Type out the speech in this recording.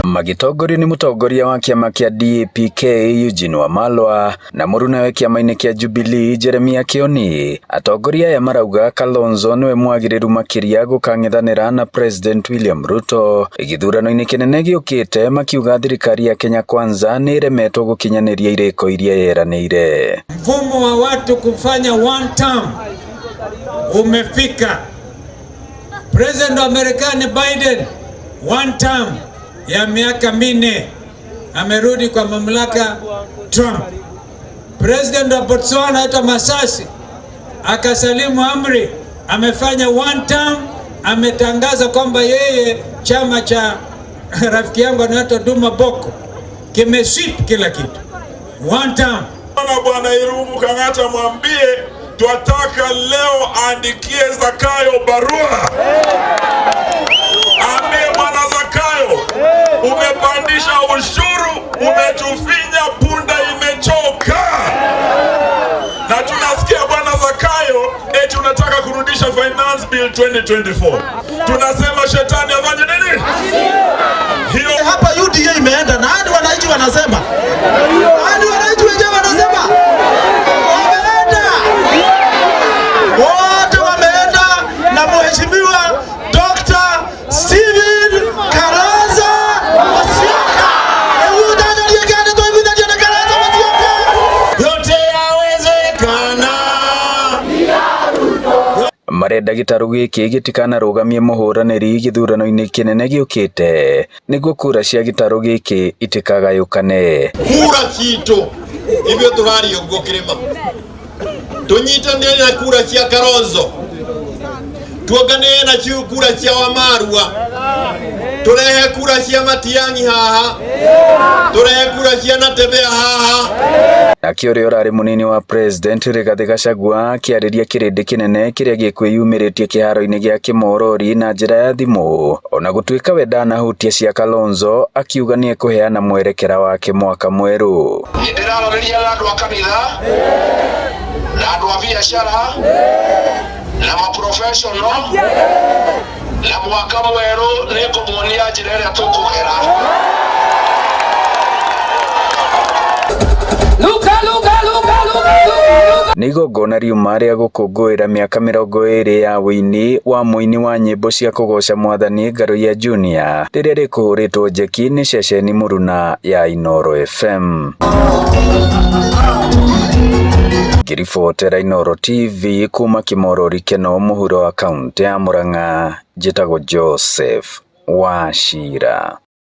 Magĩtongorio nĩ mũtongoria wa kĩama kĩa DAP-K Eugene Wamalwa na mũrunawe kĩama-inĩ kĩa Jubilee Jeremiah Kioni, atongoria aya marauga Kalonzo nĩwe mwagĩrĩru makĩria gũkang'ethanĩra na President William Ruto gĩthurano-inĩ kĩnene gĩũkĩte, makiuga thirikari ya Kenya Kwanza nĩ ĩremetwo gũkinyanĩria irĩko iria yeranĩire. Mfumo wa watu kufanya one term umefika. President wa Marekani Biden one term ya miaka 4 amerudi kwa mamlaka Trump. President wa Botswana hata Masasi akasalimu amri, amefanya one term, ametangaza kwamba yeye chama cha rafiki yangu anaitwa Duma Boko kimesweep kila kitu one term. Na Bwana Irungu Kang'ata mwambie twataka leo aandikie Zakayo barua, ambie Bwana Zakayo, umepandisha ushuru, umetufinya, punda imechoka. Na tunasikia Bwana Zakayo eti unataka kurudisha Finance Bill 2024. Tunasema shetani afanye nini? Hiyo Hapa UDA imeenda na hadi wananchi wanasema, hadi wananchi wenyewe wanasema wameenda wote, wameenda na Mheshimiwa Dr. Steven Kalonzo Musyoka. Hebu tangalia gani tuiguithania na Kalonzo Musyoka. Yote yawezekana. Marenda gĩtarũ gĩkĩ gĩtikanarũgamie mũhũranĩri gĩthurano-inĩ kĩnene gĩũkĩte nĩguo kura cia gĩtarũ gĩkĩ itikagayũkane. Kura citũ ithuĩ tũraria ũguo kĩrĩma tũnyitanĩre na kura cia Kalonzo, tuonganĩre na kura cia Wamarua, tũrehe kura cia Matiang'i haha, tũrehe kura cia Natembeya haha. Nake ũrĩa ũrarĩ mũnini wa president Rigathĩ Gachagua akĩarĩria kĩrĩndĩ kĩnene kĩrĩa gĩkwĩyumĩrĩtie kĩharo-inĩ gĩa Kĩmorori na njĩra ya thimũ, ona gũtuĩka we ndanahutia cia Kalonzo, akiuga nĩ ekũheana mwerekera wake mwaka mwerũ. Nĩ ndĩraranĩria na andũ a kanitha na andũ a biacara na maprofessional, na mwaka mwerũ nĩ ngũmuonia njĩra ĩrĩa tũkũgera. Luka, Luka, Luka, Luka, Luka. Nĩ igongona riuma rĩa gũkũngũĩra mĩaka 20 ya wũini wa mũini wa nyĩmbo cia kũgoca mwathani Ngaruiya Junior, rĩrĩa rĩkũhũrĩtwo njeki nĩ ceceni mũruna ya Inooro FM. Ngĩribotera Inooro TV kuma Kĩmorori Keno mũhuro wa kaũntĩ ya Murang'a, njĩtagwo Joseph Wachira.